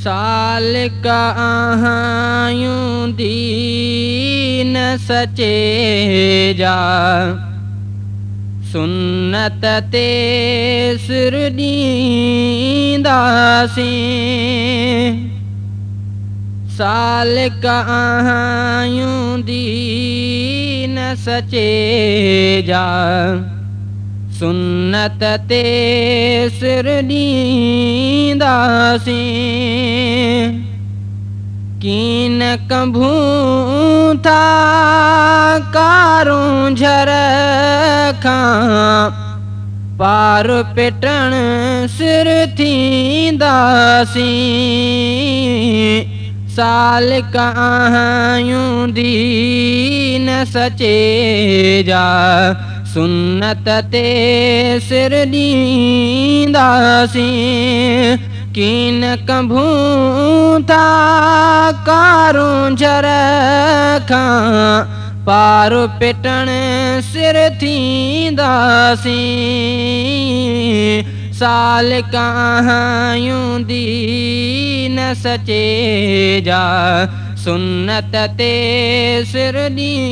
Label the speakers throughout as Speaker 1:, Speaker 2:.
Speaker 1: सालिक आहियूं दीन सचे जा, सुन्नत ते सिर ॾींदासीं। सालिक आहियूं दीन सचे जा, सुन्नत ते सिर ॾींदासीं। कीन कंभूं था कारूंझर खां, पार पिटण सिर थींदासीं। सालिक आहियूं दीन सचे जा, सुन्नत ते सिर ॾींदासीं। कीन कंभूं था कारूंझर खां, पार पिटण सिर थींदासीं। सालिक आहियूं दीन सचे जा, सुन्नत ते सिर ॾींदासीं।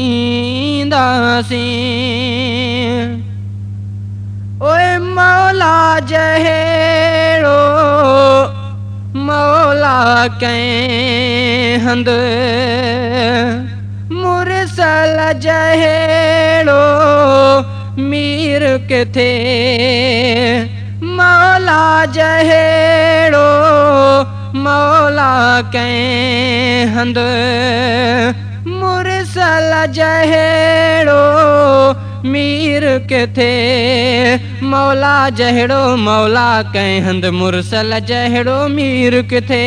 Speaker 1: ओए मौला जहिड़ो मौला कंहिं हंधि, मुरसल जहिड़ो मीर किथे। मौला जहिड़ो मौला कंहिं हंधि, मुरसल जहिड़ो मीर किथे। मौला जहिड़ो मौला कंहिं हंधि, मुरसल जहिड़ो मीर किथे।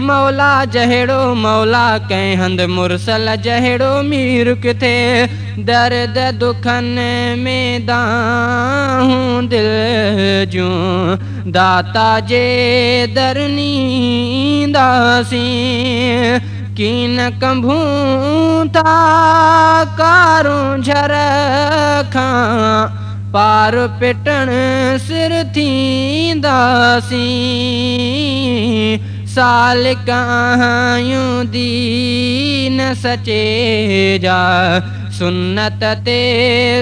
Speaker 1: मौला जहिड़ो मौला कंहिं हंधि, मुरसल जहिड़ो मीर किथे। दर्द दुखनि में दाहूं दिल जूं, दाता जे दर नींदासीं। कीन कंभूं था कारूंझर खां, पार पिटण सिर थींदासीं। सालिक आहियूं दीन सचे जा, सुन्नत ते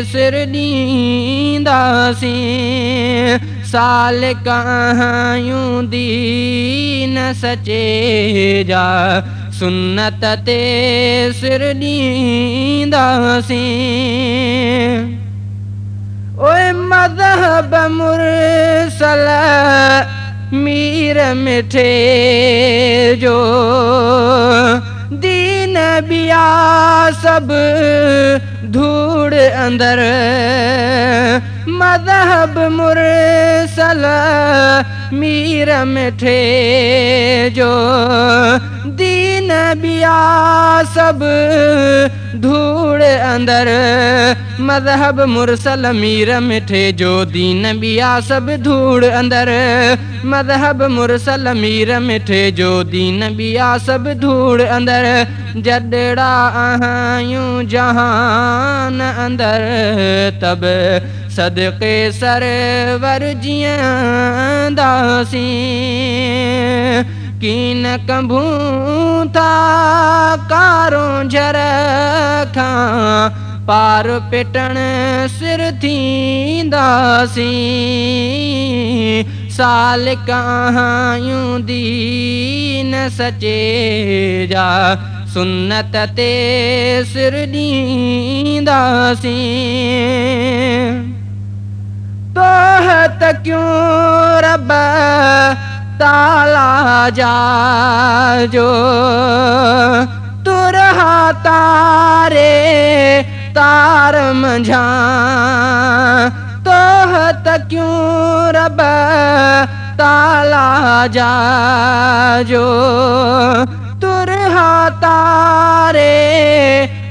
Speaker 1: सिर ॾींदासीं। सालिक आहियूं दीन सचे जा, सुन्नत ते सिर ॾींदासीं। ओए मज़हब मुरसल मीर मिठे जो, दीन ॿिया सभु धूड़ अंदरि। मज़हब मुरसल मीर मिठे जो, दीन ॿिया सभु धूड़ अंदरि। मज़हब मुरसल मीर मिठे जो, दीन ॿिया सभु धूड़ अंदरि। मज़हब मुरसल मीर मिठे जो, दीन ॿिया सभु धूड़ अंदरि। जॾड़ा आहियूं जहान अंदरि, तब सदक़े सरवर जीअंदासीं। कीन कंभूं था कारूंझर खां, पार पिटण सिर थींदासीं। सालिक आहियूं दीन सचे जा, सुन्नत ते सिर ॾींदासीं। तोहत क्यों रब ताला जा जो, तुरहा तारे तार मंझां। तोहत क्यों रब ताला जा जो, तुरहा तारे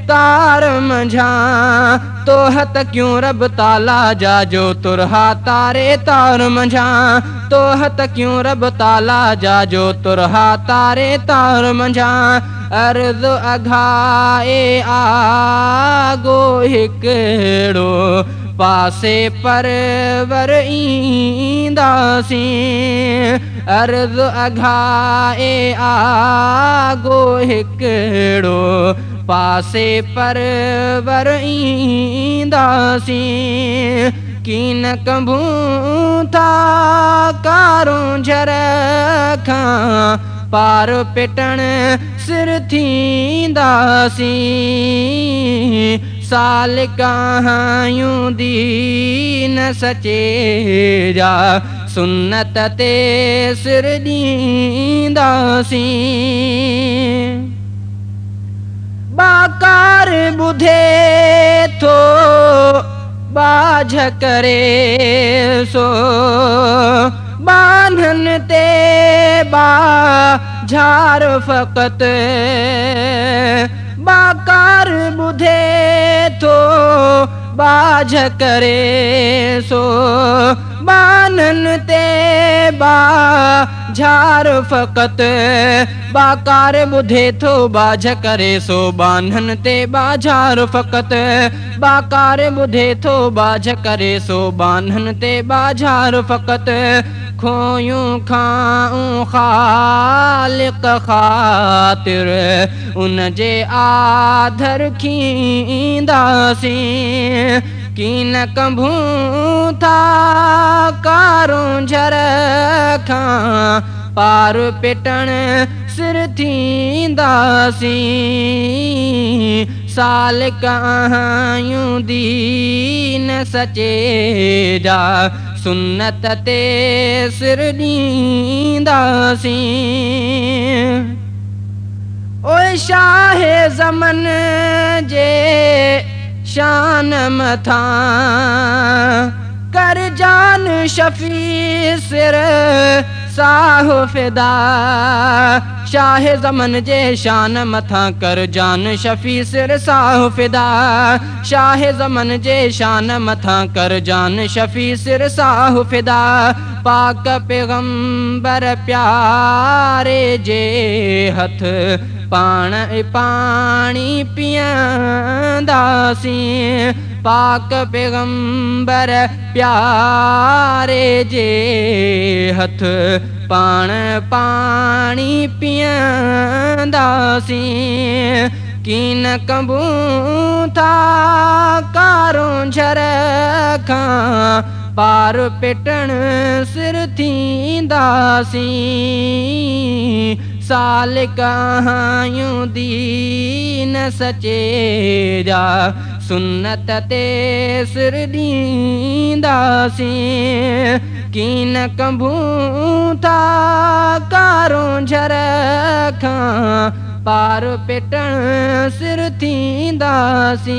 Speaker 1: तार मंझां। तोहत क्यों रब ताला जा जो, तुरहा तारे तार मंझां। तोहत क्यों रब ताला जा जो, तुरहा तारे तार मंझां। अर्ज़ अघाए आगो हिकिड़ो, पासे परवर ईंदासीं। عرض اگهائي آگو هڪڙو پاسي پرور اينداسين. ڪين ڪنڀون ٿا ڪارونجهر کان پار پٽڻ سر ٿينداسين. سالڪ آهيون دين سچي جا، سنت تي سر ڏينداسين. ٻاڪار ٻڌي ٿو ٻاجهه ڪري سو، ٻانهن تي ٻاجهار فقط. ٻاڪار ٻڌي ٿو ٻاجهه ڪري سو، ٻانهن تي ٻاجهار فقط. ٻاڪار ٻڌي ٿو ٻاجهه ڪري سو، ٻانهن تي ٻاجهار فقط. ٻاڪار ٻڌي ٿو ٻاجهه ڪري سو، ٻانهن تي ٻاجهار فقط. کويون کائون خالق خاطر، ان جي آڌر کينداسين. ڪين ڪنڀون ٿا ڪارونجهر کان پار پٽڻ سر ٿينداسين. سالڪ آهيون دين سچي جا، سنت تي سر ڏينداسين. اوءِ شاهه زمن جي شان مٿان ڪر جان شفيع سر ساهه فدا. شاهه زمن جي شان مٿان ڪر جان شفيع سر ساهه فدا. شاهه زمن جي شان مٿان ڪر جان شفيع سر ساهه فدا. پاڪ پيغمبر پياري جي هٿ پاڻ پاڻي پيئنداسين. پاڪ پيغمبر پياري جي هٿ پاڻ پاڻي پيئنداسين. ڪين ڪنڀون ٿا ڪارونجهر کان پار پٽڻ سر ٿينداسين. سالڪ آهيون دين سچي جا، سنت تي سر ڏينداسين. ڪين ڪنڀون ٿا ڪارونجهر کان پار پٽڻ سر ٿينداسين.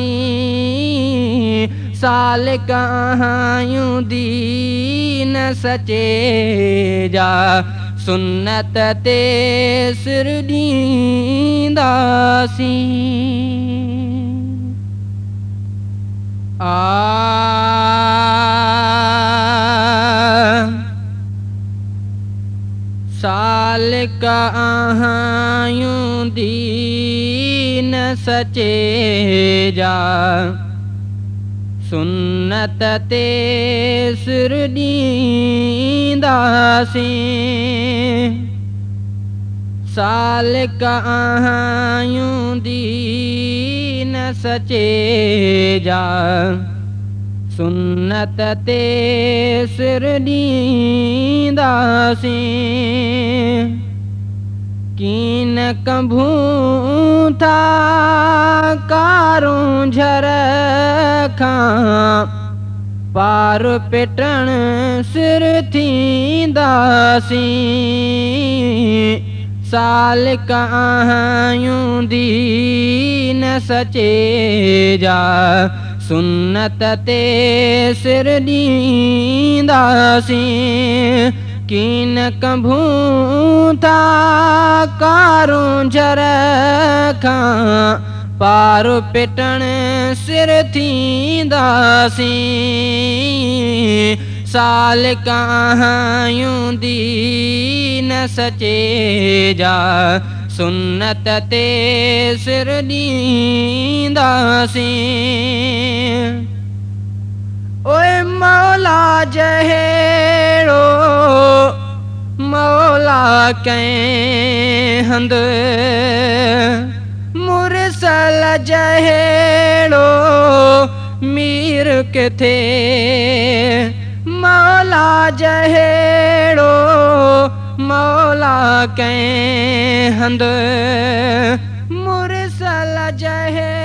Speaker 1: سالڪ آهيون دين سچي جا، سنت تي سر ڏينداسين. آ سالڪ آهيون دين سچي جا، سنت تي سر ڏينداسين. سالڪ آهيون دين سچي جا، سنت تي سر ڏينداسين. ڪين ڪنڀون ٿا ڪارونجهر کان پار پٽڻ سر ٿينداسين. سالڪ آهيون دين سچي جا، سنت تي سر ڏينداسين. ڪين ڪنڀون ٿا ڪارونجهر کان پار پٽڻ سر ٿينداسين. سالڪ آهيون دين سچي جا، سنت تي سر ڏينداسين. اوءِ مولا جهڙو مولا ڪنهن هنڌ. مرسل جهڙو مير ڪٿي، مولا جهڙو مولا ڪنهن هنڌ. مرسل جهڙو